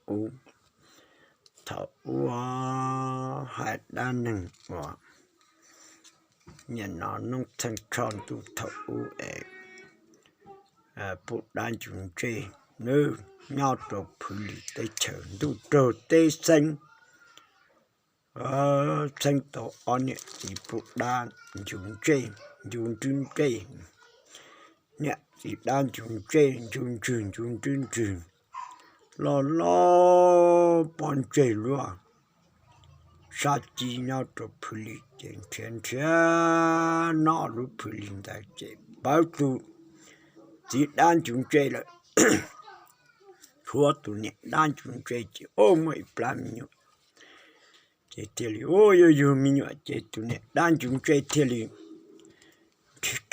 ub. Thaum ub hais dab neeg uas nim no Noob Txheej Tshoj ntuj thaum ub es pub dab ncuv ntsej nyob rau Phwv Lis teb chaws ntuj raug teb xeeb, xeeb tau ob niam txiv pub dab ncuv ntsej ncuv nrwb ntsej, niam txiv dab ncuv ntsej ncuv ntswg ncuv nrwb ntswg, loj loj pob ntseg luaj sab ci nyob rau Phwv Lis ces nrhiav nrhiav noj lub Phwv Lis ntawd ces pawv tus txiv dab ncuv ntsej lawm, tshuav tus niam dab ncuv ntsej ces ua muaj ib plab me nyuam ces thiaj li ua yuag yug me nyuam ces tus niam dab ncuv ntsej thiaj li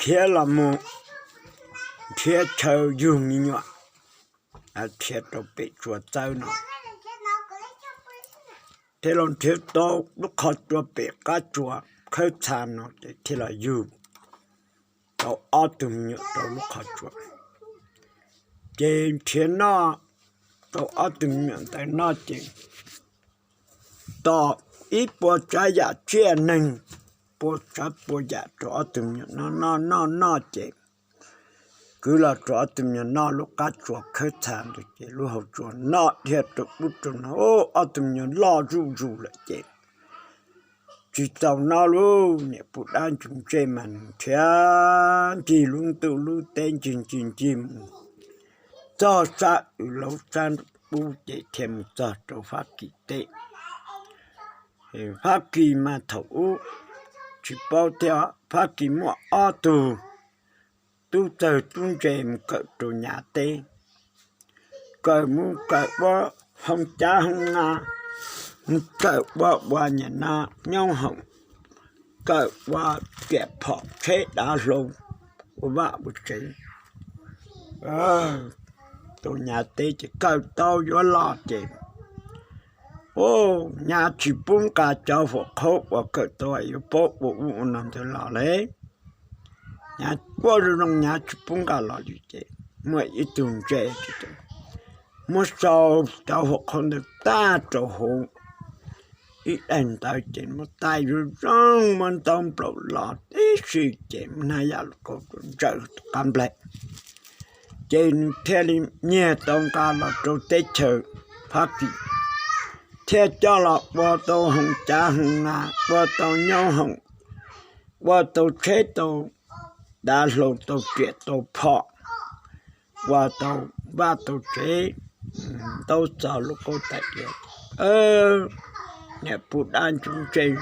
khiav los mus nrhiav chaw yug me nyuam, nrhiav rau pem tsua txawb no, thiaj los nrhiav tau lub qhov tsua pem qab tsua khawb txha no ces thiaj los yug tau ob tug me nyuam rau lub qhov tsua. Ces nrhiav noj tau ob tug me nyuam ntawd noj ces tos ib puas tsav yam tsiaj neeg, puas tsav puas yam rau ob tug me nyuam noj noj noj noj ces kwv los rau ob tug me nyuam noj lub qab tsua khawb txha ntawd ces lub hauv tsua noj dhia rau ub rau no, ob tug me nyuam loj zuj zus lawm ces tsis txaus noj lauj. Niam pub dab ncuv ntsej mas nrhiav ncig lub ntuj lub teb ncig ncig ncig mus txog sab w laub sab ub ces thiaj mus txog rau Fab Kis teb. Fab Kis mas thaum ub tsis paub thiab, Fab Kis muaj ob tug tub txawg tub ntse mus kawm rau Nyav teb, kawm mus kawm ua hoo cav hoo na, mus kawm ua ua niam no nyob hoom, kawm ua riam phom tsheb dav hlau ua vaj ua tsev rau Nyav teb ces kawm tau yuav los ces Nyav tsis pub nqa cov huam qhauv uas kawm tau yuav paub ua ub ua no ntawd los li. Nyav quaj zoo zoo Nyav tsis pub nqa los li ces muaj ib tug ntse muab sau cov huam qhauv ntawd tag rau hauv ib daim ntawv ces muab tais zoo zoo muab ntaub nplaum los tib si ces muab hnab yam los kaus ntsaws tus qab nplaig ces nws thiaj li nyiag tau nqa los rau teb chaws Fab Kis, thiaj coj los ua tau hoo cav hoo na, ua tau nyob hoom, ua tau tsheb tau dav hlau tau riam tau phom, ua tau vaj tau tsev, ntau txog lub qub tais diav. Niam pub dab ncuv ntsej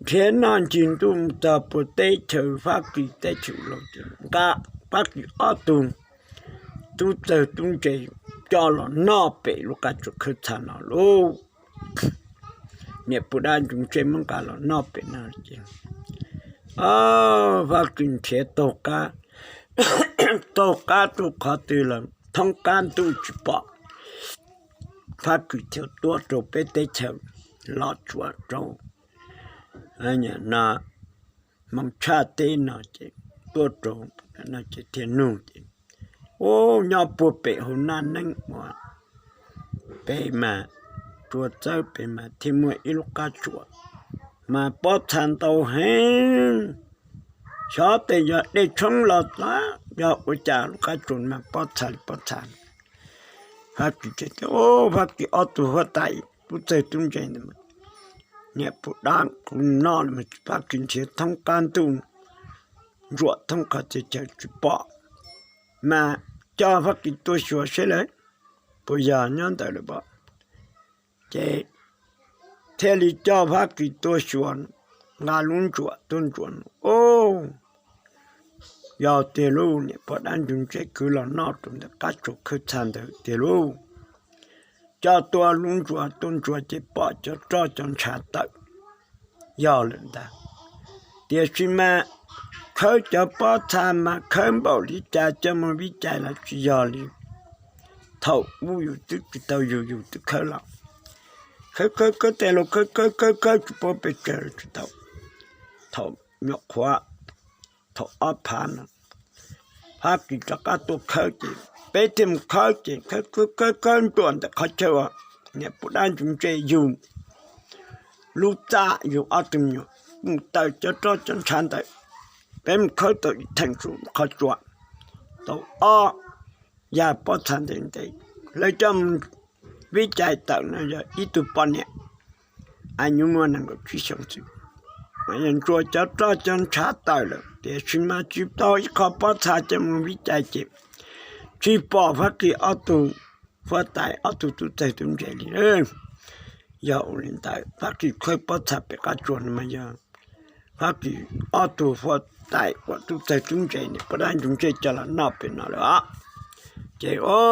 nrhiav noj ncig ntuj mus txog puag teb chaws Fab Kis teb chaws laus ces nqa Fab Kis ob tug tub txawg tub ntse coj los noj pem lub qab tsua khawb txha no lauj. Niam pub dab ncuv ntsej muab nqa los noj pem no ces Fab Kis nrhiav taug qab, taug qab tuaj qhov twg los thoob qab ntuj tsis pom. Fab Kis thiaj tuaj rau peb teb chaws Los Tsuas rau no, Hmoob Tshaj teb no ces tuaj rau no ces thiaj nug ces, ub, nyob puag pem hauv Naj Neeb uas pem mas tsua txawb pem mas thiaj muaj ib lub qab tsua mas pob txha ntau heev. Xyov tes yog dej tshoob los yog ua cas lub qab tsua mas pob txha li pob txha. Fab Kis ces, Fab Kis ob tug huab tais tub txawg tub ntse ntawd, niam pub dab kuv noj los mas Fab Kis nrhiav thoob qab ntuj ntsuam thoob qhov txhia chaw tsis pom, mas coj Fab Kis tuaj xyuas seb lawm puas yog nyob ntawd lawm pom. Ces thiaj li coj Fab Kis tuaj xyuas, nqa lub ntsuam tuaj ntsuas, ub, yog tiag lauj, niam pub dab ncuv ntsej kwv los noj rau ntawm qab tsua khawb txha ntawd tiag lauj. Coj tuaj lub ntsuas tuaj ntsuas ces pom cov roj cov ntshav tawm yog lawm ntag. Tiam sis mas khawb cov pob txha mas khawb npaum li cas coj mus vij cais los tsis yog li. Thaum ub yus twb tsis tau yug yus twb khawb los, khawb khawb khawb tes los khawb khawb khawb khawb tsis paub pes tsawg los tsis tau. Thaum nyuam qhuav, thaum ob phav no, Fab Kis rov qab tuaj khawb ces peb thiaj mus khawb ces khawb khawb khawb nruam ntawm qhov chaw uas niam pog dab ntsuj ntsej yug lub txaj yug ob tug me nyuam mus taw cov roj cov ntshav ntawd. Peb mus khawb tau ib theem tsum qhov tsua, tau ob yas pob txha ntev ntev, lawv coj mus vib cais tawm no yog ib tug poj niam, a nyuj muaj nees nkaum tsib xyoos xwb, mas yog ntsuas cov roj cov ntshav tawm lawm tiam sis mas tsis tau ib qho pob txha coj mus vib cais ces tsis pom Fab Kis ob tug huab tais ob tug tub txawg tub ntse li. Yog ua li ntawd Fab Kis khawb pob txha pem qab tsua no mas yog Fab Kis ob tug huab tais uas tub txawg tub ntse niam pog dab ntsuj ntsej coj los noj pem no lawm os. Ces o,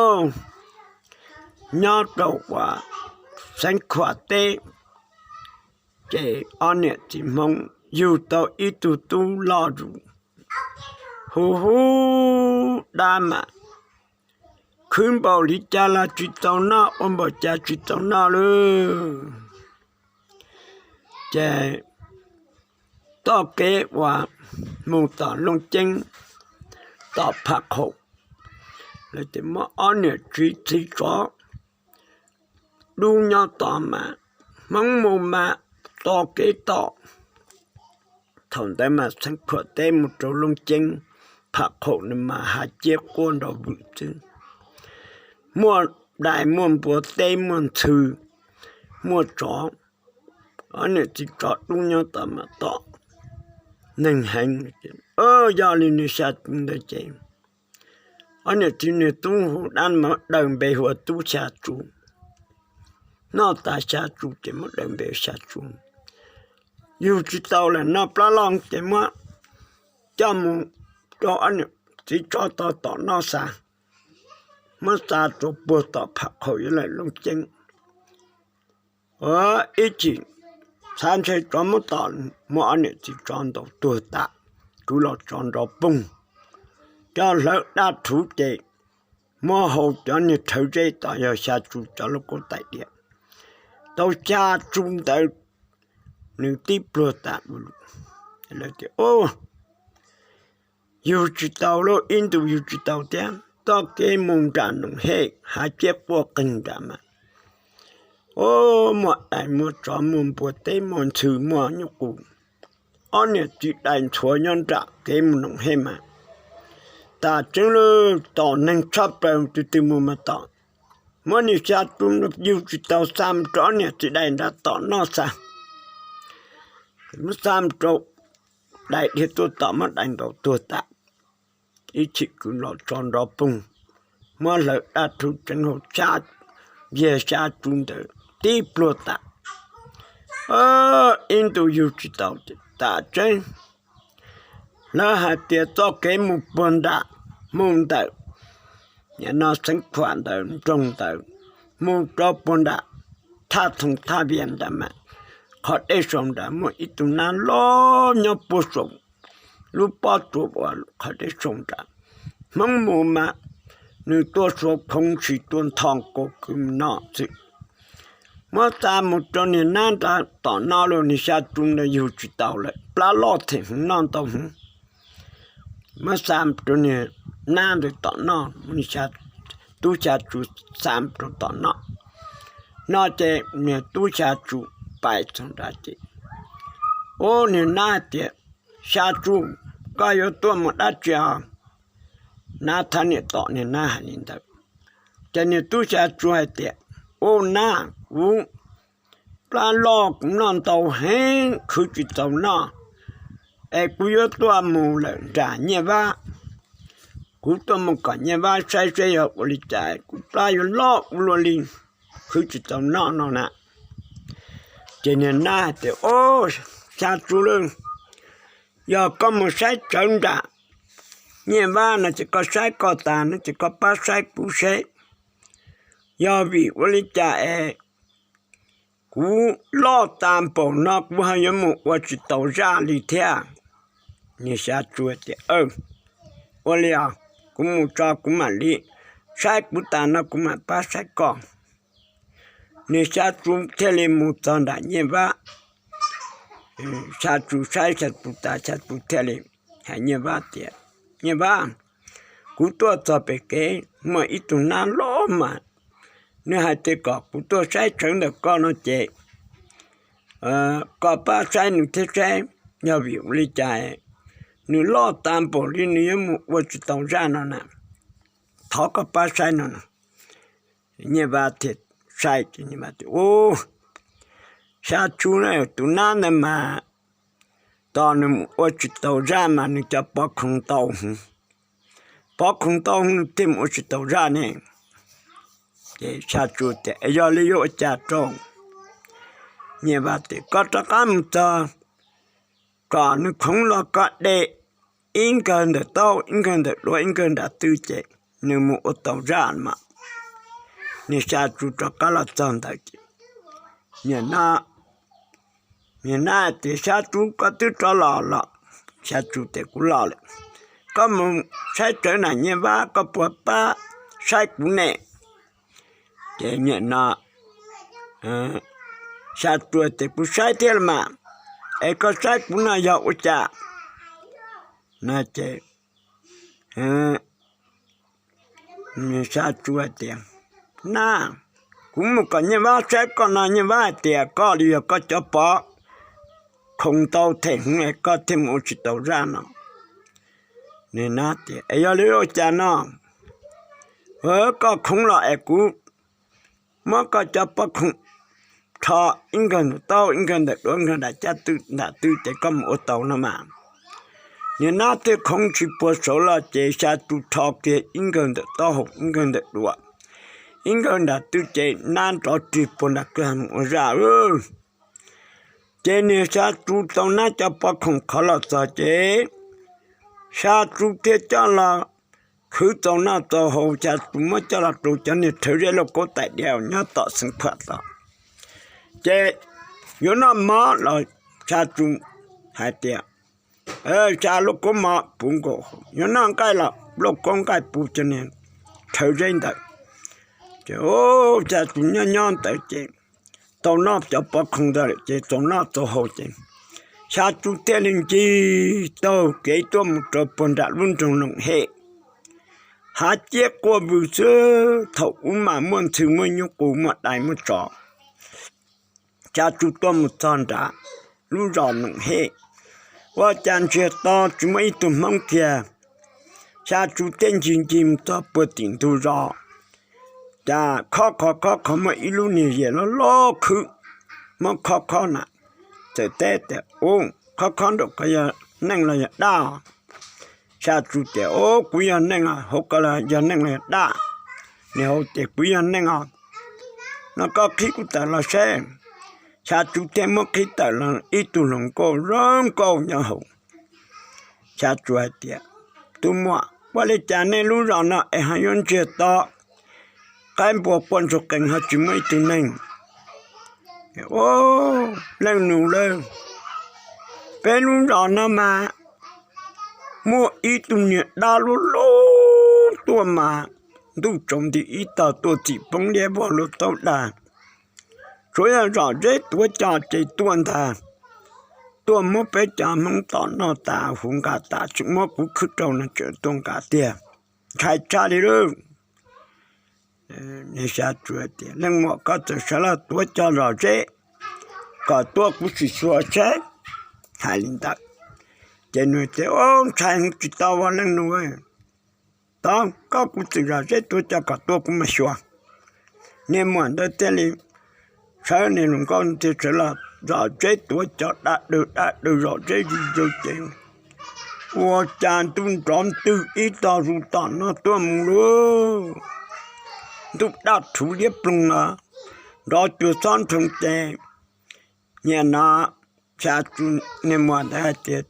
nyob rau uas Xeev Khuam teb, ces ob niam txiv Hmoob yug tau ib tug tub loj zus hu hu dab mas khwb npaum li cas los tsis txaus noj, ua npaum cas tsis txaus noj lawm. Ces txoj kev uas mus tom Looj Ceeb, tom Pham Qhaum, lawv tias muaj ob niam txiv txiv tsov dub nyob tod mas Hmoob mus mas txoj kev tom. Thaum ntawd mas Xeev Khuam teb mus rau Looj Ceeb, Pham Qhaum no mas hav ciab quaj nrov vwm xwb. Muaj dais muaj npua teb muaj ntxhw, muaj tsov, ob niam txiv tsov dub nyob tod mas tom neeg heev. Yog li nws xya tsu ntawd ces ob niam txiv niag tub hu dab mas daws npe hu ua Tub Xya Tsu. Noj tas xya tsu ces muab daws npe Xya Tsu. Yug tsis tau lawm, noj plab loj ces muab coj mus rau ob niam txiv tsov tau tom noj xa, muab xa rau puag tom Pham Qhaum yuav lawm Looj Ceeb. Ua ib chim xav ntshe tsov muab tom, muab ob niam txiv tsov ntaus tuag tas, kwv los tso nrov poog, coj hlawv dab rhuv ces muab hau cov niag rhawv zeb tod yog Xya Tsu cov lub kaub tais diav, tau xya tsu ntawd nws tib pluag tas. Lawv tias yug tsis tau lauj, ib ntus yug tsis tau thiab. Txoj kev mus nram Noom Hej hav ciab quaj qeeg nram mas, o, muaj dais muaj tsov muaj npua teb muaj ntxhw muaj nyuj qus, ob niam txiv dais ntxhuav nyob nram kev mus Noom Hej mas tas tseeb lawm, tom neeg tshaj plaws, tus twg mus mas tom. Muab niag Xya Tsu yug tsis tau xa mus rau ob niam txiv dais nrad tom noj xa. Muab xa mus rau dais dhia tuaj tom muab dais ntaus tuag tas. Ib chim kwv los tso nrov poog, muab hlawv dab rhuv tseev hau xya, yag Xya Tsu ntawd tib pluag tas. Ib ntus yug tsis tau tas tseeb. Lawv hais tias txoj kev mus puag nram, mus ntawm nim no Xeev Khuam ntawd nroog ntawd, mus rau puag nram thaj Thoom Thaj Vias nrad mas, qhov dej saum nrad muaj ib tug nab loj nyob puag saum lub pob tsuas uas qhov dej saum nrad. Hmoob mus mas nws tuaj suav khoov tsis tuaj ntho kaus kwv mus noj xwb. Muab xa mus rau niag nab nrad tom noj los niag Xya Tsu ntawd yug tsis tau lawm, plab loj them hwv noj ntau hwv. Muab xa mus rau niag nab ntawd tom noj, muab niag Tub Xya Tsu xa mus rau tom noj. No ces niag Tub Xya Tsu pais txog nrad ces, ub, niag nab hais tias, Xya Tsu, koj yuav tuaj mus dab tsi os? Nab thab niam tom niag nab hais li ntawd. Ces niag Tub Xya Tsu hais tias, ub nab, kuv plab loj kuv noj ntau heev khwv tsis txaus noj, es kuv yuav tuaj mus lawm nram Nyiaj Vab. Kuv tuaj mus kom Nyiaj Vab saib seb yog ua li cas kuv plab yuav loj ua luaj li, khwv tsis txaus noj no na. Ces niag nab hais tias, ub, Xya Tsu lauj, yog koj mus saib tsawv nram Nyiaj Vab no ces koj saib koj tas no ces koj pab saib kuv seb yog vim ua li cas es kuv loj tas npaum no kuv ho yuav mus ua tsis tau zaj li thiab. Niag Xya Tsu tias, ua li os, kuv mus tso kuv mam li saib kuv tas no kuv mam pab saib koj. Niag Xya Tsu thiaj li mus txog nram Nyiaj Vab. Xya Tsu saib Xya Tsu tas, Xya Tsu thiaj li hais Nyiaj Vab tias, Nyiaj Vab, Kuv tuaj txog pem kev muaj ib tug nab loj mas nws hais tias kom kuv tuaj saib tsawv ntawm koj no ces koj pab saib nws thiab saib yog vim ua li cas nws loj tas npaum li nws yuav mus ua tsis tau zaj no na. Thov koj pab saib no. Nyiaj Vab thiaj saib, Ub, Xya Tsu, tus nab ntawd mas tos nws mus ua tsis tau zaj mas nws cov pov khoom tau hwv, pov khoom tau hwv nws thiaj mus ua tsis tau zaj ne. Ces Xya Tsu tias, Es yog li yuav ua cas rau? Nyiaj Vab tias, Koj rov qab mus txog kom nws khoov los koj de ib nkawg ntawm taub hau, ib nkawg ntawm duav, ib nkawg nram twj ces nws mus ua tau zaj mas. Niag Xya Tsu rov qab los txog ntawd ces niag nab tias, Xya Tsu, koj twb rov los los? Xya Tsu tias, Kuv los lawm. Koj mus saib tsawv na Nyiaj Vab, koj puas pab saib kuv ne? Ces niag no Xya Tsu tias, Kuv saib thiab los mas, es koj saib kuv no yog ua cas? No ces Xya Tsu tias, Nab, kuv mus kom Nyiaj Vab saib koj no Nyiaj Vab hais tias koj li yog koj cov pov khoom tau them hwv es koj thiaj mus ua tsis tau zaj no. Nab tias, Es yog li ua cas no? Koj khoov los es kuv muab koj cov pov khoom rho ib nkawg ntawm taub hau, ib nkawg ntawm duav, ib nkawg nram caj twj nram twj ces koj mus ua tau no mas. Niag nab thiaj khoov tsis puag saud los ces Xya Tsu rho kiag ib nkawg ntawm taub hau, ib nkawg ntawm duav, ib nkawg nram twj ces nab nrov rig puag nram kwj ha mus ua zaj. Ces niag Xya Tsu tau nab cov pov khoom qhov los txog ces Xya Tsu thiaj coj los khwv txaus noj txaus haus, Xya Tsu muab coj los rau cov niag rhawv zeb lauj kaub tais diav nyob tom xeev Pham tod. Ces yuav noj mov los Xya Tsu hais tias, Xya, lauj kaub mov puv nkaus, yuav noj nqaij los lauj kaub nqaij puv cov niag rhawv zeb ntawd. Ces Xya Tsu nyob nyob ntawd ces tau noj cov pov khoom ntawd lawm ces txaus noj txaus haus ces Xya Tsu thiaj li ncig taug kev tuaj mus rau puag nram lub nroog Loom Hem. Hav ciab quaj vwm xwb, thaum ub mas muaj ntxhw muaj nyuj qus muaj dais muaj tsov. Xya Tsu tuaj mus txog nrad lub zos Loom Hem, ua cas ntsiag to tsis muaj ib tug Hmoob kiag. Xya Tsu thiaj ncig ncig mus txog puag tim ntug zos, cas khob kho khob kho muaj ib lub niag yias loj loj khwb, muab khob khob na, txawm teb tias, Ub, khob khob nraum ko yog neeg los yog dab? Xya Tsu tias, Ub, kuv yog neeg os, hauv ko los yog neeg los yog dab? Niag hauv tias, Kuv yog neeg os. No koj qhib kuv tawm los seb. Xya Tsu thiaj muab qhib tawm los ib tug hluas nkauj zoo nkauj nyob hauv. Xya Tsu hais tias, Tus muam, ua li cas nej lub zos no es ho yuav ntsiag to, qaib npua quaj ntsuag qees ho tsis muaj ib tug neeg? Leej nus lauj, peb lub zos no mas muaj ib tug niag dab lub lub tuaj mas ntuj tsaus nti ib tog tuaj txim poob liab vog luaj taub dag. Tsuav yog zom zeb tuav cos ces tuaj ntag, tuaj muab peb cov Hmoob tom noj tas huv nqa tas, tseem muab kuv khwb rau no tseem tuaj nqa tiag, ntshai tshaj li lawm. Xya Tsu tias, Leej muam, koj txawm sawv los tuav cos zom zeb kom tuaj kuv sim xyuas seb. Hais li ntawd ces nws tias, Ub, ntshai heev tsis tau as leej nus. Tau, koj kuv txwm zom zeb tuav cos kom tuaj kuv mam xyuas. Niag muam ntawd thiaj li sawv, niag hluas nkauj thiaj sawv los zom zeb tuav cos dab daw dab daw zom zeb zis zaws ces ua cas ntuj nrov ntwg ib tog zus tom no tuaj mus lauj. Ntuj daj rhuv liab ploog no, nrov cuag xob nroo ces niag no Xya Tsu, niag muam ntawd hais tias,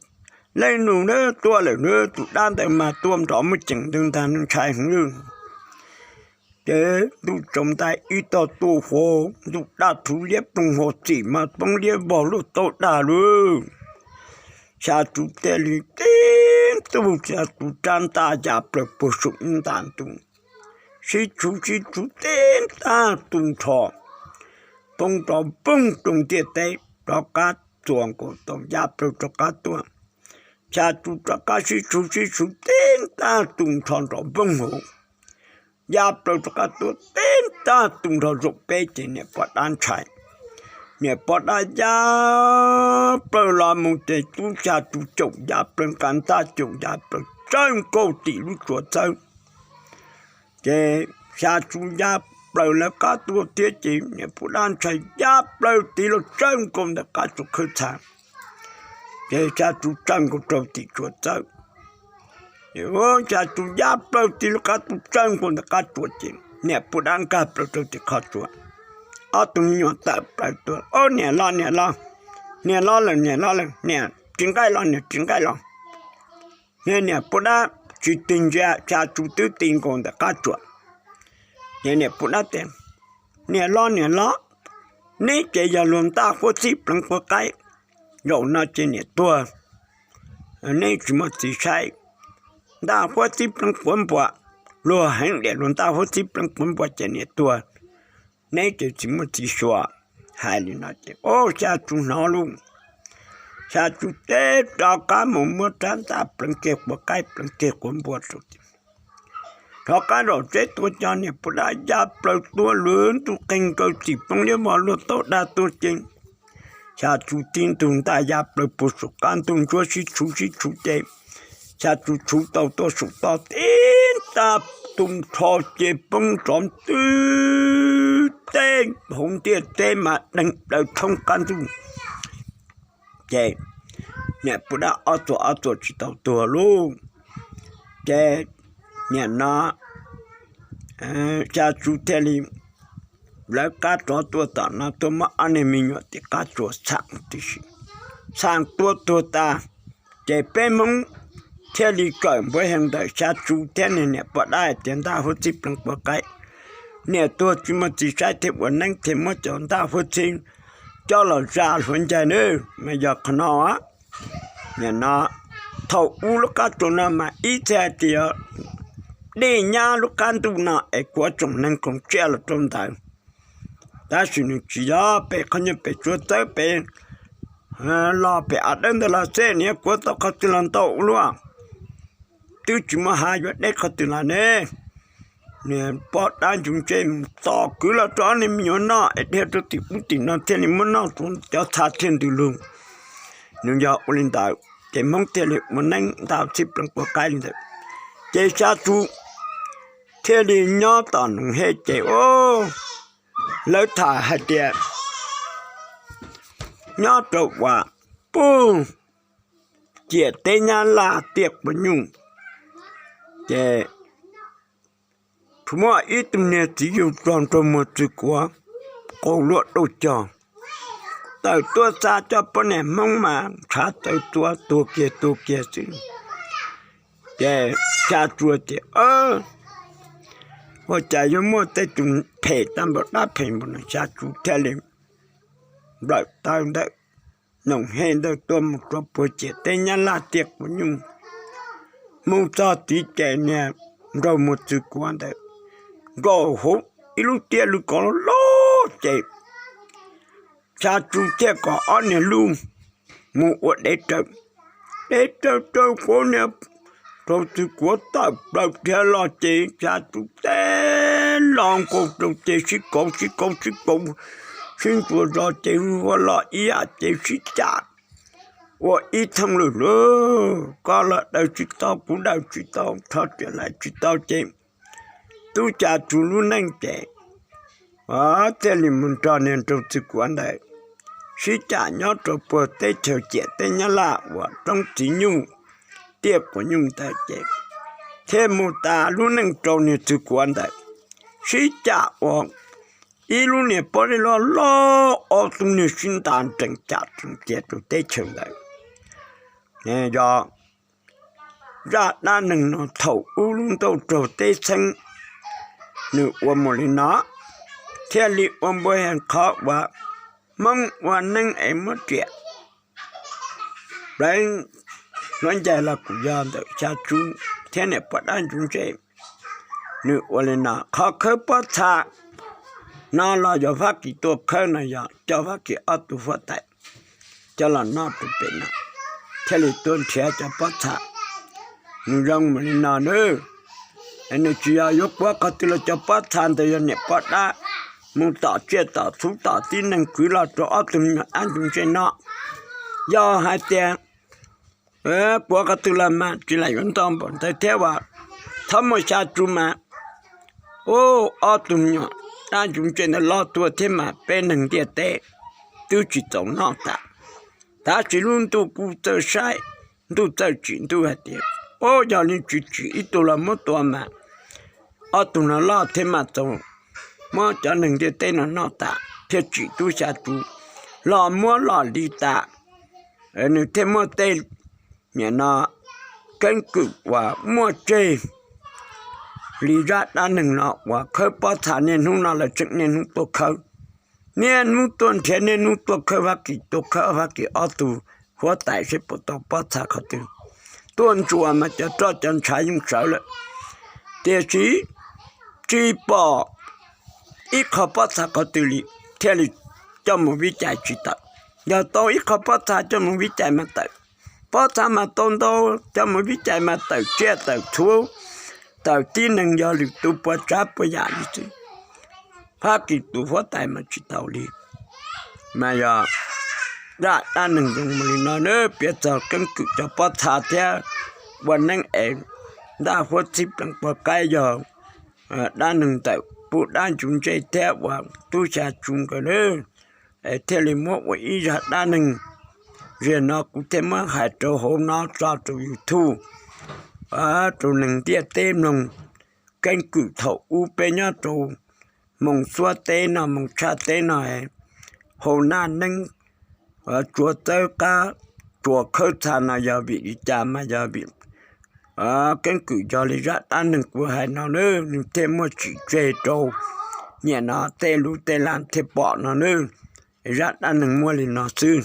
Leej nus, tuaj lawm lauj, tus dab ntawd mas tuaj nrov muaj ceem ntws ntag, nws ntshai heev lawm. Ces ntuj tsaus ntais ib tog tuaj huv, ntuj daj rhuv liab ploog huv, txim mas poob liab vog luaj taub dag lauj. Xya Tsu thiaj li tib tug, Xya Tsu rab ntaj ya plaws puag saum ib nta ntuj, sib tshuv sib tshuv tib tag tu nrho, poob rov poog rau ntiaj teb, rov qab txuas nkaus tau ya plaws rov qab tuaj. Xya Tsu rov qab sib tshuv sib tshuv tib ntaj tu nrho nrov npoob hauv, ya plaws rov qab tuaj tib ntaj tu nrho zaum peb ces niam poj dab ntshai. Niam poj dab ya plaws los mus ces tub Xya Tsu caum ya plaws, nqa ntaj caum ya plaws tsawj nkaus tim lub tsua txawb. Ces Xya Tsu ya plaws lawv qab tuaj thiab ces niam poj dab ntshai ya plaws tiv los tsawj nkaus ntawm qab tsua khawb txha. Ces Xya Tsu tsawj nkaus rau tim tsua txawb. Xya Tsu ya plaws tiv lub qab tuaj tsawj nkaus ntawm qab tsua ces niam poj dab nkag plaws rau tim qhov tsua. Ob tug me nyuam tawm plaws tuaj, Ob, niam los, niam los, niam los lawm, niam los lawm, niam tsis nqaij los, niam tsis nqaij los. Niam poj dab tsis tig ntsia, Xya Tsu twb tig nkaus ntawm qab tsua. Ces niam poj dab tias, Niam los, niam los, neb ces yog luag ntaj huab txib pleev quav qaib. Zaum no ces niam tuag, neb tsis muaj txiv saib. Ntaj huab txib pleev quav npua, luag heev diam, luag ntaj huab txib pleev quav npua ces niam tuag, neb ces tsis muaj txiv xyuas. Hais li no ces, o, Xya Tsu hnov lauj. Xya Tsu teb rov qab mus muab rab ntaj pleev kiag quav qaib pleev kiag quav npua rau. Rov qab zaum tsev tuaj cov niam poj dab ya plaws tuaj lwm ntuj qeeg nkaus txim poob liab vog luag tau dag tuaj ces Xya Tsu tib ntug ntaj ya plaws puag saum qab ntug ntsuab sib tshuv sib tshuv ces Xya Tsu tshuv tau tuaj saum toj tib ntaj tu nrho ces poob nrov ntwg teb hauv ntiaj teb mas deeg plaws thoob qab ntug. Ces niam poj dab ob txuas ob txuas tsis tau tuag lauj. Ces nim no Xya Tsu thiaj li lawv qab rov tuaj tom no tuaj muab ob niag me nyuam tim qab tsua txham tib si, txham tua tuag tas. Ces peb Hmoob thiaj li kawm npuav heev ntawm Xya Tsu thiab niag niam poj dab hais tias ntaj huab txib pleev quav qaib, niam tuag tsis muaj txiv saib thiaj ua neeb thiaj muab cov ntaj huab txib coj los zam hluav ncaig nawb, mas yog qhov no. Nim no thaum ub lub qab tsua no mas ib txhia hais tias dej nyab lub qab ntuj no es kuav tsoom neeg koom tsiaj los rau ntawd. Tab sis nws tsis yog, pem qhov nyuag pem tsua txawb pem los pem av dawb ntawd los xwb, nws yuav kuav tau qhov twg los ntau ua luaj, twb tsis muaj hav yuav deb qhov twg los ne. Niag poj dab ntsuj ntsej mus tom kwv los rau ob niag me nyuam noj es dhia rau tim ub tim no thiaj li muab noj, cov txha thiaj ntws lug. Nws yog ua li ntawd ces Hmoob thiaj li ua neeb ntaj huab txib pleev quav qaib li ntawd. Ces Xya Tsu thiaj li nyob tom Noom Hej ces lawv tham hais tias nyob rau uas puag ciam teb Nyab Laj tiaj quav nyuj, ces muaj ib tug niag txiv yug rog nraug muag txwg kuav, qau luaj dauj cog, tawm tuaj xa cov poj niam Hmoob mas ntshav txawv txuav tuag kiag tuag kiag xwb. Ces Xya Tsu tias, ua cas yuav muaj tej tus phem tag npaum dab phem npaum no. Xya Tsu thiaj li nplawm taw ntawm Noom Hej ntawd tuaj mus rau puag ciam teb Nyab Laj tiaj quav nyuj, mus txog tid ces niag nraug muag txwg kuav ntawd nkaum hauv ib lub tiaj lwj kov loj loj ces Xya Tsu thiaj kom ob niag lub mus ua dev raws, dev raws raws kuav niag raug txwg kuav tawm plaws dhia los ces Xya Tsu teb los nkaus rau ces sib kauv sib kauv sib kauv, sib ntsuas zos ces hu ua los ib yam ces sib cam ua ib thooj lwm lub, koj los daws tsis tau, kuv daws tsis tau, rho riam lais tsis tau ces tub Xya Tsu lub neej ces thiaj li mus nrog niag nraug txwg kuav ntawd sib cam nyob rau puag teb chaws ciam teb Nyab Laj uas roob txiv nyuj tiaj quav nyuj ntawd ces thiaj mus tas lub neej rau niag txwg kuav ntawd sib cam ua ib lub niag pob zeb loj loj, ob tug niag sib nta nrees cam tsees cia rau teb chaws ntawd. Yog zaj dab neeg no thaum ub lub ntuj raug teb txheeb nws ua mus li no, thiaj li ua npuav heev qhov uas Hmoob ua neeb es muab riam pleev hluav ncaig los kuj yog ntawm Xya Tsu thiab niam poj dab ntsuj ntsej. Nws ua li no, qhov khawb pob txha no los yog Fab Kis tuaj khawb no, yog coj Fab Kis ob tug huab tais coj los noj rau pem no, thiaj li tuaj nrhiav cov pob txha. Nws zoo mus li no nawb, nws tsis yog yuav puav qhov twg los cov pob txha ntawd yog niam poj dab mus tom tsiaj tom txhu tom tib neeg kwv los rau ob tug me nyuam dab ntsuj ntsej no. Yog hais tias puav qhov twg los mas tsis lam yuav ntau npaum ntawd thiab as, txhob muaj xya tsu mas, ub, ob tug me nyuam dab ntsuj ntsej ntawd loj tuaj thiab mas peb neeg ntiaj teb twb tsis txaus noj tas. Tab sis lub ntuj kuj txawj saib, ntuj txawj tsim ntuj hais tias, ub, yog li tsis tsim ib tug los muab tua mas ob tug no loj thiab mas txaus muab cov neeg ntiaj teb no noj tas, thiaj tsim tub xya tsu los muab los li tas. Nws thiaj muaj tej, nim no, keeb kwm uas muaj tseg li zaj dab neeg no uas khawb pob txha niaj hnub no lawv tseem niaj hnub tuaj khawb. Niaj hnub tuaj nrhiav, niaj hnub tuaj khawb, Fab Kis tuaj khawb, Fab Kis ob tug huab tais seb puas tau pob txha qhov twg. Tuaj ntsuas mas cov roj cov ntshav yeej sawv lawm, tiam sis tsis pom ib qho pob txha qhov twg li, thiaj li coj mus vib cais tsis tawm. Yog tau ib qho pob txha coj mus vib cais mas tawm, pob txha mas tau ntau, coj mus vib cais mas tawm tsiaj tawm txhu, tawm tib neeg yog lwm tus puas tsav puas yam li xwb. Fab Kis tus huab tais mas tsis tau li. Mas yog zaj dab neeg zoo mus li no nawb, piav txog keeb kwm cov pob txha thiab ua neeb es ntaj huab txhib plees puag qaib yog dab neeg ntawm pub dab ntsuj ntsej thiab uas tub xya tsu nkawd nawb, es thiaj li muab ua ib zaj dab neeg. Ziag no kuv thiaj muab hais rau hauv no tso rau YouTube rau neeg ntiaj teb mloog. Keeb kwm thaum ub peb nyob rau Hmoob xuab teb no, Hmoob tshaj teb no, hau naj neeb, tsuas txawb qab, tsuas khawb txha no yog vim li cas mas yog vim keeb kwm yog li zaj dab neeg kuv hais no nawb, nws thiaj muaj tsim tseg rau nim no tej lub tej laj thiaj pom no nawb. Zaj dab neeg muaj li no xwb.